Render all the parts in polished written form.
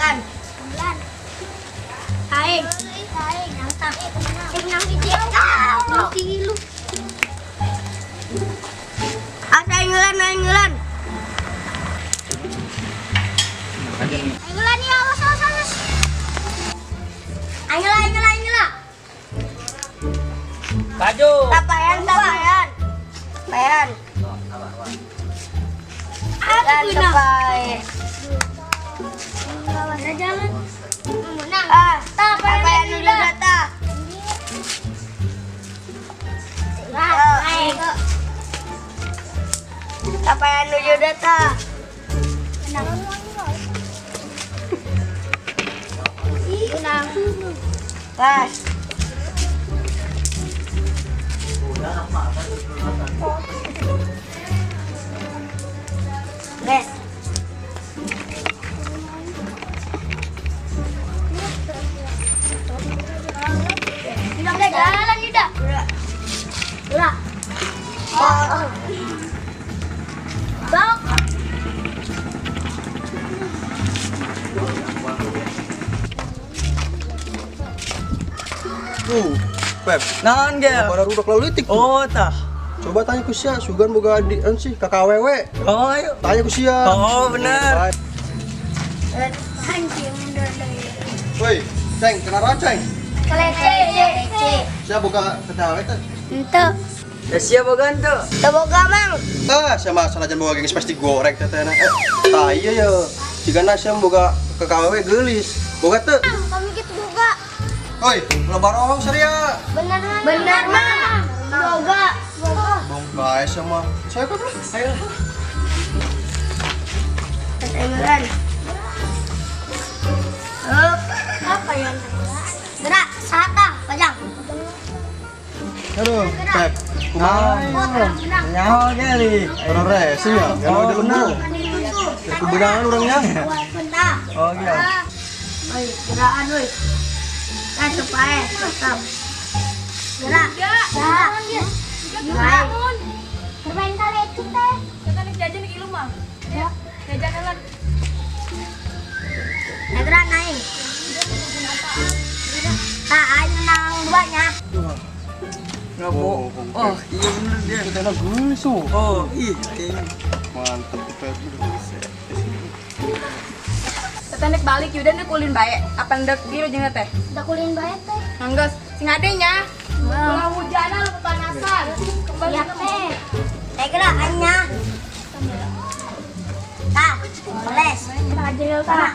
Anggulan. Anggulan. Aing. Aing nang tak. Sing nang hiji. Ah, tilu. Asa anggulan, anggulan. Anggulan ya, awas, awas, awas. Anggulan, anggulan, anggulan. Maju. Tapayan, tapayan. Tapayan. Dan tapai. Jalan. Ah, tapayan dulu data. Tapayan dulu data. Menang. Pas. Guys. Udah jalan udah. Udah. Oh. Bang. Pep. Naon gel? Baru udah laulitik tuh. Oh tah. Coba tanya ku sia, sugan boga di sih KKWW. Oh ayo. Tanya ku sia. Oh bener. Woi, Ceng, kenalan Ceng. Kelece. Sia boga KKWW teh. Ente. Ya sia boga tuh. Teu boga mang. Ah, sia mah sanajan boga gengis pasti goreng teh teh. Tah iya ya. Jigana sia boga KKWW geulis. Boga teu? Kami gitu boga. Woi, ulah barohong saria. Bener mang. Bener mang. Boga. Boga. Bong bae sia mah. Saya kok lah. Ayo. Kedengeran. Up. Apa yang gerak? Sata, pajang. Aduh, Pep. Kumaha? Nyaho geli. Orang racing ya? Yang Oh, udah lembur. Kebenaran orangnya. Oh gel. Oi, gerakan woi. Kan supaya tetap. Gerak. Gerak. Gerak. Bermain kali itu teh. Kita nih jajan di ilu mah. Ya. Jajan lah. Nah, gerak naik. Tak ayo nang duanya. Nggak bohong. Oh iya bener dia. Kita enak geulis tuh. Oh ih. Mantep tuh Pep. Teteh nek balik yuda ndek ulin bae. Apa ndek biru jeung teh? Udah kulin bae teh. Enggeus, sing adenya. Ulah hujanan lu kepanasan. Kembali Ya teh. Teh gerakannya. Tah, les. Tah.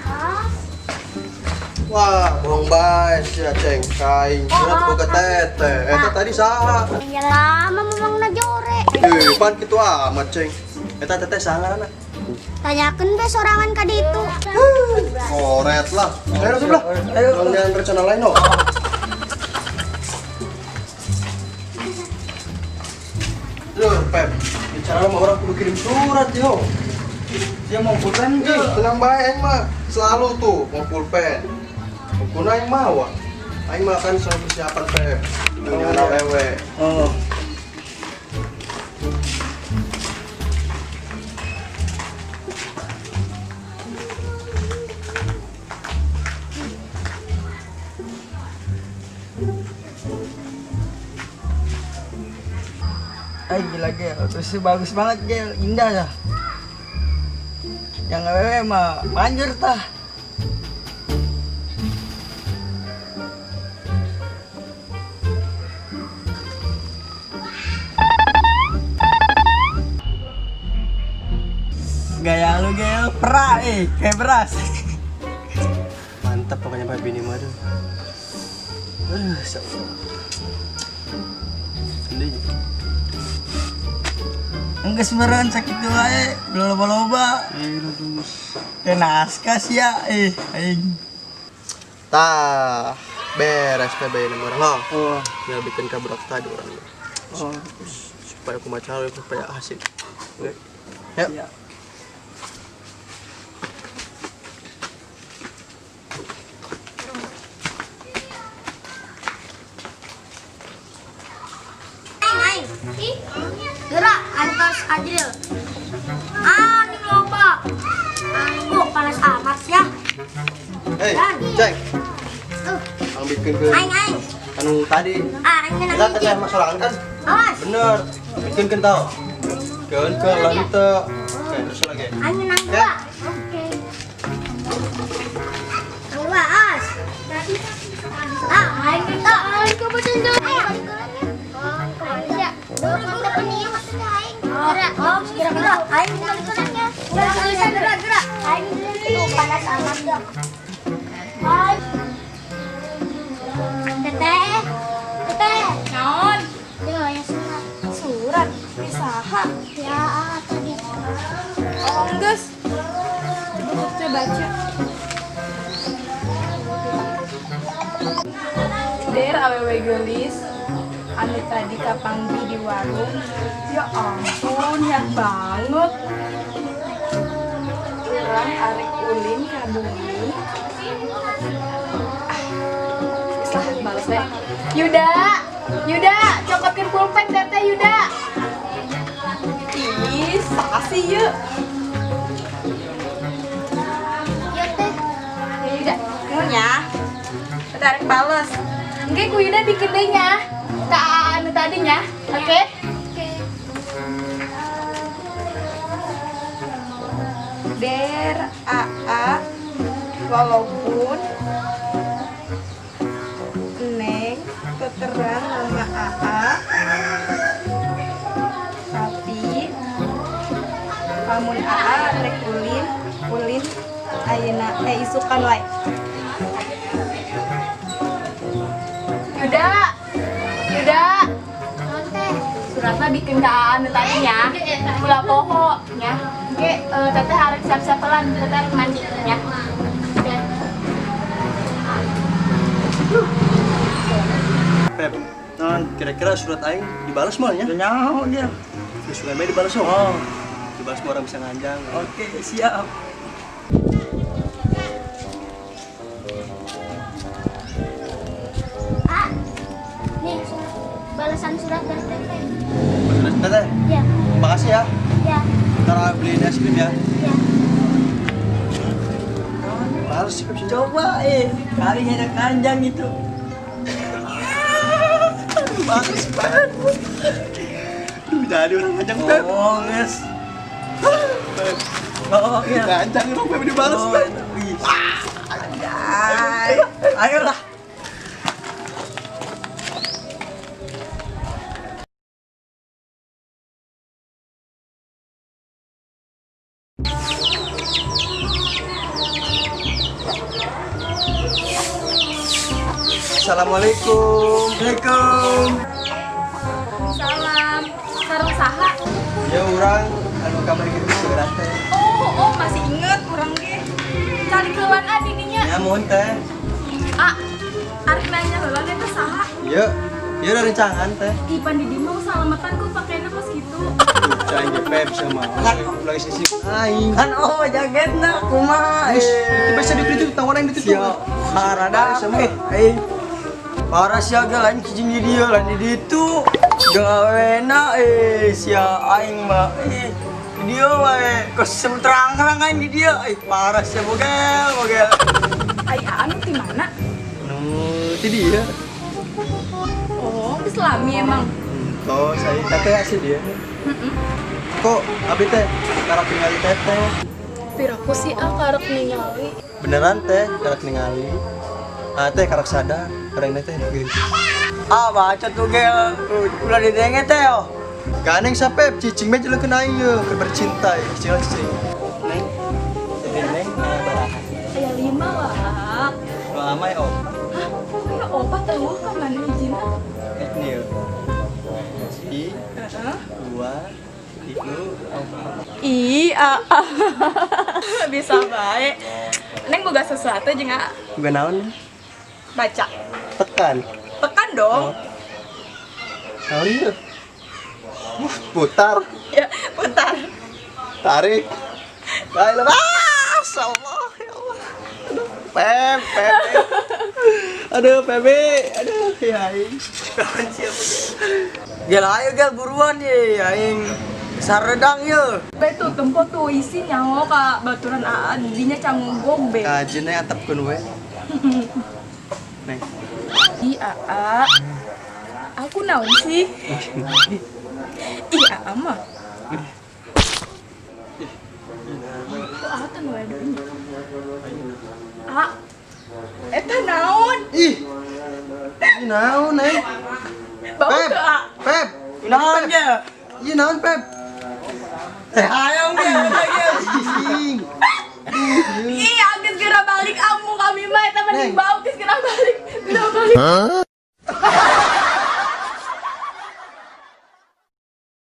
Wah, bohong bae sia Ceng. Kaing surat boga teteh. Eta tadi saha? Lama memang na jore. Eh, pan kitu amat Ceng. Eta teteh saha ngaranna? Tanyakeun be sorangan ka ditu. Koret lah. Ayo sebelah. Ayo. Jangan rencana lain no. Duh, Pep. Bicara sama orang kudu kirim surat yo. Dia mau pulpen Ih, gel. tenang bae aing mah. Selalu tuh mau pulpen. Pokoknya aing mau. Aing mah kan selalu persiapan Pep. Dunia Oh, iya. awewe. Oh. Ay gila gel, terus bagus banget gel, indah ya. Yang awewe mah manjur tah. Gaya lu gel, pra kayak beras. Mantap pokoknya Pak bini mah tuh. Aduh, Sedih. Enggak sembarangan sakit wae, belum loba-loba. Iya, terus. Kayak naskah sih ya, aing. Tah, beres PB ini orang lo. Oh, Tinggal bikin kabrak tadi orangnya. oh. Supaya aku maca supaya asik. Oke. Ya. Ya. Aing, aing. Gerak antos adil. Ah, ini loba. Oh, panas amat ya. Hei, Ceng. Ang bikin ke Aing aing. Anu tadi. Ah, aing menang Kita hiji. teteh masalah kan? Awas. Bener. Bikin kan tau. Keun ke lah itu. Oke, terus lagi. Aing menang dua. Oke. Menang dua, awas. Ah, aing menang. Aing kebetulan. Panas amat dong. Teteh, teteh. Naon? Dia yang surat. Surat pisaha. Ya, tadi. Oh, geus. Coba saya baca. Der awewe geulis anu tadi kapanggih di warung. Ya ampun, niat banget. Urang arek ulin ka bumi. Ah, geus lah, bales we. Yuda, Yuda, cokotkeun pulpen teteh Yuda. Ih, sakasi yeuh. Ya teh. Ya Yuda, nuhun ya. Teteh arek bales. Engke ku Yuda bikin deui nya. Ka anu tadi nya. Oke? Oke. Der AA walaupun Neng keterang nama AA tapi lamun AA rek ulin ulin ayeuna isukan wae. Yuda, Yuda, Naon teh? Suratna bikin ka AA nu tadi nya. Ulah poho nya. Oke, teteh harus siap-siap pelan, teteh harus mandi nya. Oke. Pep, non kira-kira surat aing dibalas moal nya? Nyaho dia. Ya sungai bae dibalas oh. Oh. Dibalas mah orang bisa nganjang. Oke, siap. Ah. Nih, surat. Balasan surat dari teteh. Balasan teteh. Ya, Makasih ya. ya, Ntar aku beliin es krim ya. ya. Balas sih Pep sih. Coba kali ada kanjang itu. Aduh, balas banget. Aduh, jadi orang nganjang Pep. Oh, guys. Pep. Oh, iya. Nganjang emang Pep dibalas Oh, Pep. wih. Anjay. Ayolah. Assalamualaikum. Assalamualaikum. Salam. Sareng saha? Ya urang anu kamari kitu surat teh. Oh, oh masih inget urang ge. Cari keulan ah dininya. Ya mohon teh. Ah, arek nanya heula teh saha? Ya, ya udah rencangan teh. Ih, pan di mau salamatan kok pakainya kos gitu. Cai Pep sama. Lagi sisi aing. Kan oh jaketna kumaha. Itu biasa dikritik tawaran yang ditutup. Siap. Parada. Sama. Parah sia ge lain cicing di dieu lain di ditu. Gawena sia aing mah di dieu wae kos terang-terang aing di dieu. Parah sia bogel bogel. Ai anu di mana? Nu ti dia. Oh, geus lami emang. Oh, saya teteh asli dia. Kok abi teh karak ningali teteh. Piraku sih ah karek ningali. Beneran teh karak ningali. Ah teh karak sadar, orang teh geus. Ah baca tuh gel. Ulah didenge teh oh. Ganeng sampe cicing mah jelek aing ye, keur bercinta ye, cicing lah cicing. Neng, jadi neng barahan. Aya 5 lah. Nu amai opat. Hah, aya opat eueuh ka mana hijina? Ini ya. Hiji, Heeh. dua, tilu, opat. Ih, ah, ah. Bisa bae. Neng boga sesuatu jeung ah. Bukan naon? Baca. Tekan. Tekan dong. Naon ieu? Putar, Ya, putar. tarik. La ilaha Allah, ya Allah. Aduh, Pep, Pep. Aduh, Pepe. Aduh, ya aing. Gel ayo gel buruan ye aing. Saredang ye. Be tuh tempo tuh isin nyaho ka baturan aa dinya canggung be. Kajen neng atepkeun we. Neng. Ih aa. Aku naon sih? Ih aa mah. Kok aa teh nu aya nya? A. Eta naon? Ih. Ih naon, Neng? Bau Pep. teu a? Pep. Naon ge? Ih naon, Pep? Teh hayang ge eta ge. Ih. Ih, geus geura balik amu kami mah eta mending Neng. bau geus geura balik. Geura balik.